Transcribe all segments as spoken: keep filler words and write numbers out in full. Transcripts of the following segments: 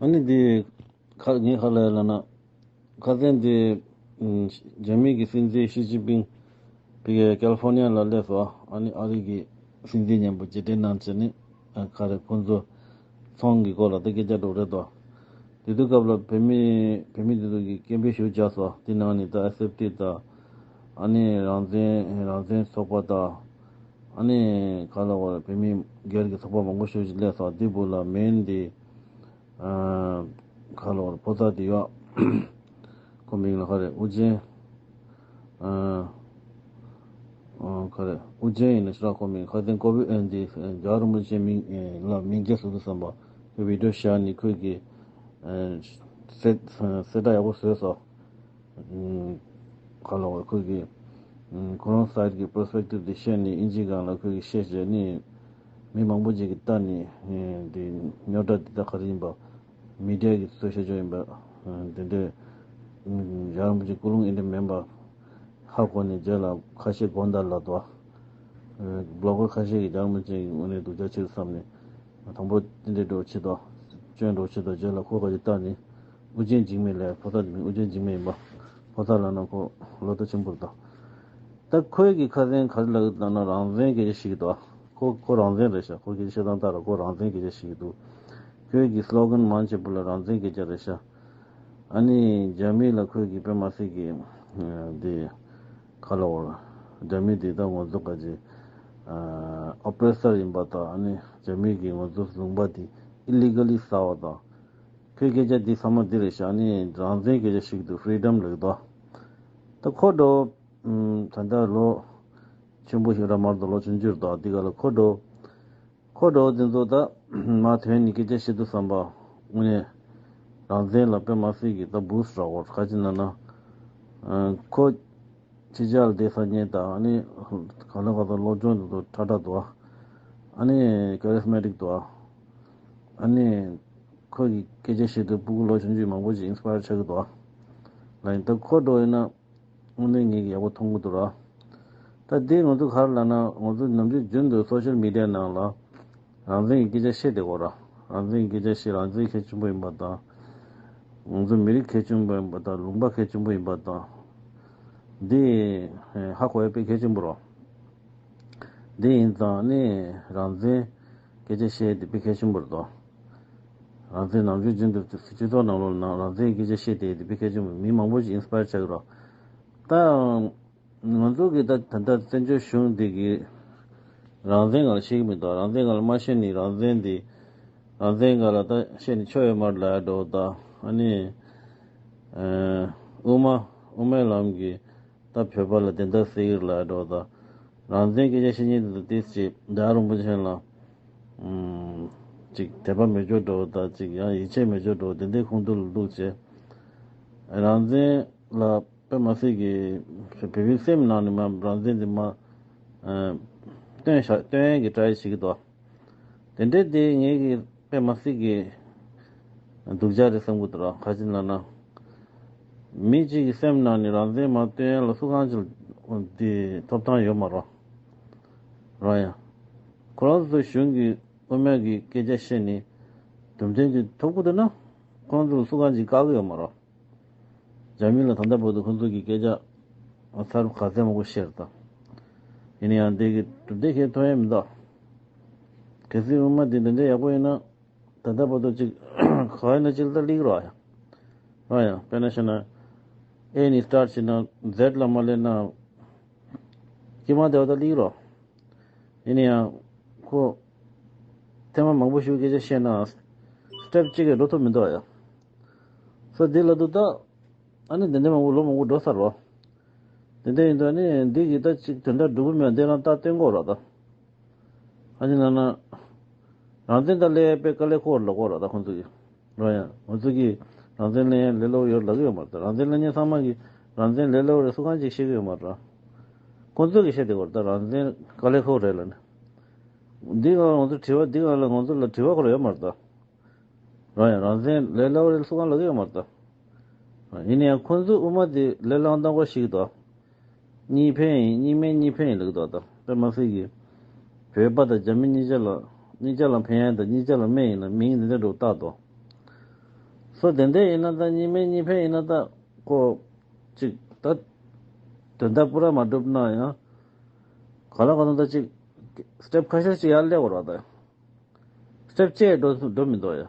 ཨ་ནི་འདི་ཁ་ངས་ཁ་ལ་ལ་ན་ཁ་སང་འདི་ཨམ་རྒྱ་མི་གི་སྲིད་འཛིན་ཞི་ཅིན་ཕིང་ཕ་གི་ཀལ་ཧྥོར་ནི་ཡ་ལ་སླེབས་སོང་། ཨ་ནི་ཨ་རི་གི་སྲིད་འཛིན་མཉམ་པོ་མཇལ་འཕྲད་གནང་བྱས་ནས། ཨ་ག་རེ་ཁོང་ཚོ་ཚོང་གི་སྐོར་ལ་ད་སྐད་ཆ་འགྲོ་རེད་དོ། དེ་དུས་སྐབས་ལ་བོད་མི་བོད་མི་དེ་ཚོ་གི་སྐད་འབོད་ཞུ་བྱས་སོང་། དེ་ནང་ནས་ད་ཨེས་ཨེཕ་ཊི་དང་། ཨ་ནི་རང་བཙན་རང་བཙན་ཚོགས་པ་དང་། ཨ་ནི་ག་ལ་བར་བོད་མི་སྒེར་གྱི་ཚོགས་པ་མང་པོ་ཞིག་སླེབས་སོང་། དེ་བུ་ལ་མེན་དེ། ཨ་ག་ལ་བར་ཕོ་ཚ་དེ་ཡོད། ཁོ་མིང་ལ་ག་རེ་ཨུ་རྒྱན། ཨ་ཨ་ག་རེ་ཨུ་རྒྱན་ཡིན་ན་ཤི་ར་ཁོ་མིང་ཁ་སང་ཀོ་བི་ཨེ་འདི་རྒྱལ་བ་རིན་པོ་ཆེ་མིང་ཨེ་ལ་མིང་རྒྱལ་སོ་སོ་བསམ་པ་ཁོས་བི་ཌིའོ་བཞག་ནས་ཁོས་ཀྱི་ཨེ་གསལ་གསལ་བསྒྲགས་ཡག་པོ་བཟོས་སོང་། ཨུམ། ག་ལ་བ་ཁོས་ཀྱི་ཨུམ་ཁོ་རང་སའིཌ་ཀྱི་པར་སི་པེག་ཊིབ་དེ་བཤད་ནས་དབྱིན་ཇིའི་སྒང་ལ་ཁོས་ཀྱི་བཤད་བྱས་ནས་མི་མང་པོ་ཅིག་གིས་ལྟ་ནས་ཨེ་འདི་རྙོག་དྲ་འདི་དག་ག་རེ་ཡིན་པ། མི་ཌི་ཡ་གི་བཟོས་བཤད་ཕྱོགས་ཡིན་པ། དེ་འདྲའི་ཡར་མི་གཅིག་ཀུན་སློང་ཨེ་འདྲ་མིན་པ་ཧ་གོ་ནས་རྗེས་ལ་ཁ་ཤས་དགོངས་དག་ལབ་འདུག། བི་ལོག་གར་ཁ་ཤས་ཀྱིས་ཡར་མི་གཅིག་གི་དངོས་གནས་སྡུག་ཅག་ཆེ་བསམ་ནས་དང་པོ་དེ་འདྲའི་འགྲོ་ཆེད་དོ། སྐྱོན་འགྲོ་ཆེད་དོ། རྗེས་ལ་ཁོ་ག་ཅིག་བལྟ་ནས་ཨུ་རྒྱན་འཇིགས་མེད་ལས་ཕོ་ཚ་དེ་མིན་ཨུ་རྒྱན་འཇིགས་མེད་ཡིན་པ། ཕོ་ཚ་ལབ་ན་ཁོ་ལོ་ཐོ་ཆེན་པོ་རེད་དོ། ད་ཁོས་ཀྱི་ཁ་སང་ག་རེ་ལབ་ཀྱི་འདུག་ན་རང་བཙན་སྐད་ཆ་བཤད་ཀྱི་འདུག། ཁོ་ཁོ་རང་བཙན་རེད་ཤག། ཁོ་སྐད་ཆ་བཤད་སྟངས་ལྟར་ཁོ་རང་བཙན་སྐད་ཆ་བཤད་ཀྱི་འདུག། ཁོས་ཀྱི་སི་ལོ་གན་མང་ཆེ་བོ་ལ་རང་བཙན་སྐད་ཆ་རེད་ཤག། ཨ་ནི་རྒྱ་མི་ལ་ཁོས་ཀྱི་དཔེ་མ་སྲིད་ཀྱི་འདི་ག་ལ་བར་རྒྱ་མི་འདི་ད་ང་ཚོ་ག་ཅི་ཨོ་པ་རེ་སར་ཡིན་པ་དང་། ཨ་ནི་རྒྱ་མི་གིས་ང་ཚོ་ལུང་པ་འདི་ཨི་ལི་གལ་ལི་ཟ་བ་དང་། ཁོའི་སྐད་ཆ་འདི་ཚང་མ་འདི་རེད་ཤག། ཨ་ནི་རང་བཙན་སྐད་ཆ་བཤད་ཀྱི་འདུག། ཕི་རི་ཌམ་ལབ་ཀྱི་འདུག། ད་ཁོ་འགྲོ། ཨམ། ད་ལྟ་ལོ་ཆེན་པོ་ཞིག་ར་མ་གཏོགས་ལོ་ཆུང་ཆུང་རེད་འདུག། འདི་ག་ལ་ཁོ་འགྲོ། ཁོ་འགྲོ་དེ་ཚོ་ད་མ་ཐོན་ནས་སྐད་ཆ་བཤད་དུས་ཙམ་པ་དངོས་གནས་རང་བཙན་ལ་དཔེ་མ་སྲིད་ཀྱི་ད་བུ་སུ་རག་གོ་ག་ཅི་ན་ན། ཨ། ཁོ་ཕྱི་རྒྱལ་ལ་བསྡད་ས་ཉིན་དང་། ཨ་ནི་གང་ལ་གང་འཚམ་སློབ་སྦྱོང་དེ་ཚོ་ཁྲ་ཁྲ་འདུག། ཨ་ནི་ཀ་རི་སི་མ་ཊིག་འདུག། ཨ་ནི་ཁོ་གི་སྐད་ཆ་བཤད་དུས་སྤུ་གུ་ལོ་ཆུང་ཆུང་མང་པོ་ཞིག་ཨིན་སི་པ་ཡར་ཆགས་ཀྱི་འདུག་ལ། ཡིན་ད་ཁོ་འགྲོ་ཡིན་ན་དངོས་གནས་ངེད་ཀྱིས་ཡག་པོ་མཐོང་གི་འདུག་ར། ད་འདི་ང་ཚོ་ག་རེ་ལབ་ན། ང་ཚོ་ནམ་རྒྱུན་རྒྱུན་དུ་སོ་ཤལ་མི་ཌི་ཡ་ནང་ལ་རང་བཙན་གྱི་སྐད་ཆ་བཤད་བསྡད་ཡོད་ར། རང་བཙན་གྱི་སྐད་ཆ་བཤད། རང་བཙན་གལ་ཆེན་པོ་ཡིན་པ་དང་། ང་ཚོ་མི་རིགས་གལ་ཆེན་པོ་ཡིན་པ་དང་། ལུང་པ་གལ་ཆེན་པོ་ཡིན་པ་དང་། འདི་ཧ་གོ་ཡ་དཔེ་གལ་ཆེན་པོ་རེད། འདི་ཡིན་ཙང་ནི་རང་བཙན་སྐད་ཆ་བཤད་དེ་དཔེ་གལ་ཆེན་པོ་རེད་དོ། རང་བཙན་ནམ་རྒྱུན་རྒྱུན་དུ་སྤྱི་ཚོགས་ནང་ལོགས་ནང་རང་བཙན་སྐད་ཆ་བཤད་དེ་དེ་དཔེ་གལ་ཆེན་པོ། མི་མང་པོ་ཞིག་ཨིན་སི་པ་ཡར་ཆགས་ཀྱི་རེད། ད་ང་ཚོ་གི་ད་ད་ལྟ་བཙན་བྱོལ་གཞུང་འདི་གི་རང་བཙན་སྒང་ལ་ཤེས་ཀྱི་མི་འདུག། རང་བཙན་སྒང་ལ་མ་ཤེས་ནི་རང་བཙན་འདི་རང་བཙན་སྒང་ལ་ད་ཤེས་ནི་ཆོ་ཡོད་མ་རེད་ལབ་འགྲོ། ད་ཨ་ནི་ཨ་དབུ་མ་དབུ་མའི་ལམ་གྱི་ད་བོད་པ་ལ་བདེན་མཐའ་གསལ་གྱི་རེད་ལབ་འགྲོ། ད་རང་བཙན་སྐད་ཆ་བཤད་མཁན་དེ་ཚོ་ཏོག་ཙམ་རྒྱལ་བ་རིན་པོ་ཆེ་ལ་ཨམ་ཅིག་དད་པ་མེད་ཅོག་འགྲོ། ད་ཅིག་ཡང་ཡིད་ཆེས་མེད་ཅོག་འགྲོ། དེ་འདྲའི་ཁུངས་གཏུག་ལ་བླུགས་བྱས། རང་བཙན་ལ་དཔེ་མ་སྲིད་ཀྱི་བོད་པའི་སེམས་ནང་ནས་མ་རང་བཙན་དེ་མ་ཨ་སྟོན་ཤ་སྟོན་ཡས་ཀྱི་ཊ་རའི་བྱེད་ཀྱི་འདུག། དེ་འདྲའི་དེ་ངེད་ཀྱི་དཔེ་མ་སྲིད་ཀྱི་སྡུག་ཅག་རེད་བསམ་གྱི་འདུག་ར། ག་ཅི་ལབ་ན། མི་གཅིག་གི་སེམས་ནང་ནས་རང་བཙན་མ་སྟོན་ཡས་ལ་སུ་གང་ཅིག་དེ་ཐོབ་ཐང་ཡོད་མ་རེད། རེད་ཡ། ཁོ་རང་ཚོ་གཞུང་གི་དབུ་མ་གི་སྐད་ཆ་བཤད་ནས་དུམ་དོན་ཅིག་ཐོབ་ཀྱི་འདུག་ན། ཁོ་རང་ཚོ་ལ་སུ་གང་ཅིག་བཀག་གི་ཡོད་མ་རེད། རྒྱ་མི་ལ་ད་ལྟ་བར་དུ་ཁོ་ཚོ་གི་སྐད་ཆ་ཚར་ག་ཚད་མང་པོ་བཤད་རེད་ད། ཡིན་ན་ཡང་འདི་གི་གྲུབ་འབྲས་ཁྱེད་ཐོན་ཡས་མི་འདུག། གལ་སྲིད་དབུ་མ་འདི་འདི་འདྲ་ཡག་པོ་ཡིན་ན། ད་ལྟ་བར་དུ་ཅིག་ག་ཡིན་ན་ཅིག་ད་སླེབས་རོགས་ཡ། རོགས་ཡ། དཔེར་ན་བཤད་ན། ཨེ་ནས་སི་ཊར་བྱས་ན་ཛེཌ་ལ་མ་སླེབས་ན། ཀྱེ་མ་དེ་བ་ད་སླེབས་རོགས། ཡིན་ན་ཡང་ཁོ་ཐེངས་མ་མང་པོ་ཞིག་སྐད་ཆ་བཤད་ན་སི་ཊེབ་གཅིག་གིས་འགྲོ་ཐུབ་མི་འདུག་ཡ། སོ་འདི་ལ་འདུག་ད། ཨ་ནི་འདི་འདྲ་མང་པོ་ལོ་མང་པོ་འགྲོ་ཚར་རོ། འདི་འདྲ་ཡིན་དུས་ཨ་ནི་འདི་གི་ད་ཅིག་དོན་དག་འགྲུབ་ཀྱི་མེད། འདི་རང་ལྟ་སྟོན་དགོས་ར་ད། ཨ་ནི་ན་ན། རང་བཙན་ད་སླེབས་པའི་དཀའ་ལས་ཁོ་ལ་གོ་ར་ད་ཁོང་ཚོ་གི། རོ་ཡ། ང་ཚོ་གི་རང་བཙན་ལེན་ཡ་ལས་སླ་པོ་ཡོད་ལབ་ཀྱི་ཡོད་མ་རེད། རང་བཙན་ལེན་མཁན་ཚང་མ་གི་རང་བཙན་ལས་སླ་པོ་རེད་སུ་གང་ཅིག་བཤད་ཀྱི་ཡོད་མ་རེད། ཁོང་ཚོ་གི་བཤད་བསྡད་ཡོད་རེད་ད། རང་བཙན་དཀའ་ལས་ཁག་རེད་ལབ་ནས། འདི་ག་ང་ཚོ་དྲི་བ་འདི་ག་ལ་ང་ཚོ་ལ་དྲི་བ་ཁོ་ར་ཡོད་མ་རེད་ད། རང་ཡང་རང་བཙན་ལས་སླ་པོ་རེད་སུ་གང་ལབ་ཀྱི་ཡོད་མ་རེད་ད། ཡིན་ན་ཡང་ཁོང་ཚོའི་དབུ་མ་དེ་ལས་སླ་པོ་གཏོང་དགོས་ཤིག་ད། གཉིས་ཕན་ཡིན། གཉིས་སྨན་གཉིས་ཕན་ཡིན་ལབ་ཀྱི་འདུག་ད། དཔེ་མ་སྲིད་ཀྱི། བོད་པ་དང་རྒྱ་མི་གཉིས་ཆ་ལ་གཉིས་ཆ་ལ་ཕན་ཡ་དང་གཉིས་ཆ་ལ་སྨན་ཡིན་ལ་མིང་འདི་འདྲ་འདྲ་བོ་བཏགས་འདུག། སོ་དེ་འདྲ་ཡིན་ན་ད་གཉིས་སྨན་གཉིས་ཕན་ཡིན་ན་ད་ཁོ་ཅིག་ད་དོན་དག་པུ་ར་མ་འགྲུབ་ན་ཡང་ག་ལ་ག་ལ་ད་ཅིག་སི་ཊེབ་ཁ་ཤས་ཅིག་ཡར་སླེབས་པ་རེད་ད། སི་ཊེབ་བཅས་འགྲོ་འགྲོ་མི་འདུག་ཡ།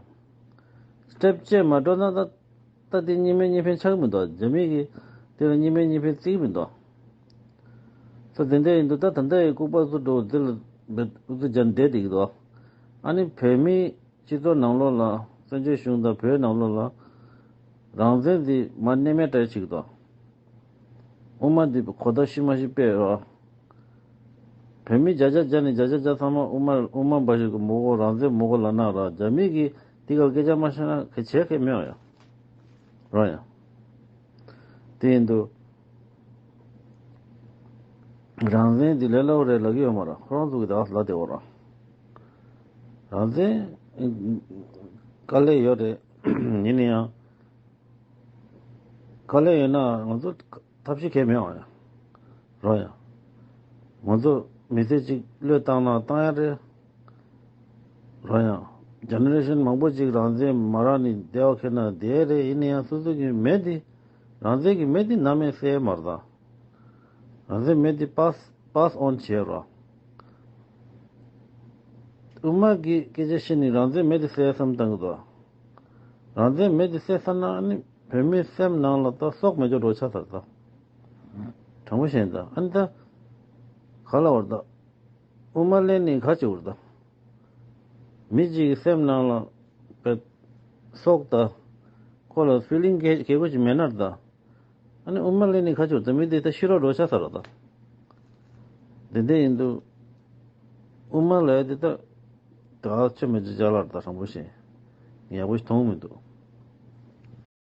སི་ཊེབ་བཅས་མ་འགྲོ་ན་ད་ད་དེ་གཉིས་སྨན་གཉིས་ཕན་ཆགས་མི་འདུག་རྒྱ་མི་གིས་དེ་ལ་གཉིས་སྨན་གཉིས་ཕན་བརྩི་གི་མི་འདུག་སོ་དེ་འདྲ་ཡིན་དུས་ད་ད་ལྟ་ཡི་ལྐུགས་པ་ཚོ་འགྲོ་འདི་ལ་འབད་ཨུ་ཚུགས་རྒྱག་བསྡད་བསྡད་ཀྱི་འདུག་ཨ་ནི་བོད་མི་སྤྱི་ཚོགས་ནང་ལོགས་ལ་བཙན་བྱོལ་གཞུང་དང་བོད་ནང་ལོགས་ལ་རང་བཙན་འདི་མར་གནས་མེད་འདྲ་བྱེད་ཀྱི་འདུག་དབུ་མ་འདི་གོ་བརྡ་ཤི་མ་ཤི་སྤེལ་རོགས། བོད་མི་བརྒྱ་ཆ་བརྒྱ་ནས་བརྒྱ་ཆ་བརྒྱ་ཚང་མ་དབུ་མ་དབུ་མ་འབའ་ཞིག་གི་མི་དགོས། རང་བཙན་མི་དགོས་ལབ་ན་ར་རྒྱ་མི་གིས་འདི་ག་སྐད་ཆ་མ་བཤད་ན་གལ་ཆེ་གལ་མེད་པ་ཡ། རོ་ཡ། དེ་ཡིན་དུས་རང་བཙན་འདི་ལས་སླ་པོ་རེད་ལབ་ཀྱི་ཡོད་མ་རེད། ཁོ་རང་ཚོ་གིས་ད་ལབ་བསྡད་ཡོད་རེད། རང་བཙན་དཀའ་ལས་ཡོད་རེད། ཡིན་ན་ཡང་དཀའ་ལས་ཡོད་ན་ང་ཚོ་ཐབས་ཤེས་གལ་མེད་པ་ཡ། རོ་ཡ། ང་ཚོ་མི་ཚེ་གཅིག་བློས་བཏང་ན་བཏང་ཡ་རེད། རོ་ཡ། ཇེ་ནེ་རེ་ཤན་མང་པོ་ཅིག་རང་བཙན་མ་རག་ནས་བསྡད་པ་ཁེ་ན་བསྡད་རེད། ཡིན་ན་ཡང་སོ་སོ་གི་མེ་འདི་རང་བཙན་གྱི་མེ་འདི་ནམ་ཡང་སད་མ་རེད་ད། རང་བཙན་མེ་འདི་པཱ་སི་པཱ་སི་ཨོན་བྱས་རོ། དབུ་མ་གི་སྐད་ཆ་བཤད་ནས་རང་བཙན་མེ་འདི་སད་བསམ་བཏང་གི་འདུག་རང་བཙན་མེ་འདི་སད་ཚར་ན་ཨ་ནི་བོད་མིའི་སེམས་ནང་ལ་ད་སྲོག་མེད་ཅོག་འགྲོ་ཆགས་ཚར་ད། དྲང་པོ་བཤད་ན་ད་ཨ་ནི་ད་ག་ལ་བར་ད་དབུ་མ་ལེན་ནས་ག་བྱེད་འུར་ད། མི་གཅིག་གི་སེམས་ནང་ལ་བས་སྲོག་ད་ཁོ་ལ་ཕི་ལིང་གལ་གལ་པོ་ཅིག་མེད་ན་ད། ཨ་ནི་དབུ་མ་ལེན་ནས་ཁ་ཆུར་དུ་མི་དེ་ད་ཤི་རོགས་འགྲོ་ཆ་ས་རོགས་ད། དེ་འདྲ་ཡིན་དུས་དབུ་མ་ལ་དེ་ད་ད་ཆོ་མེད་ཅི་ཅ་ལར་ད་དྲང་པོ་བཤད་ཡག་པོ་ཞིག་མཐོང་མི་འདུག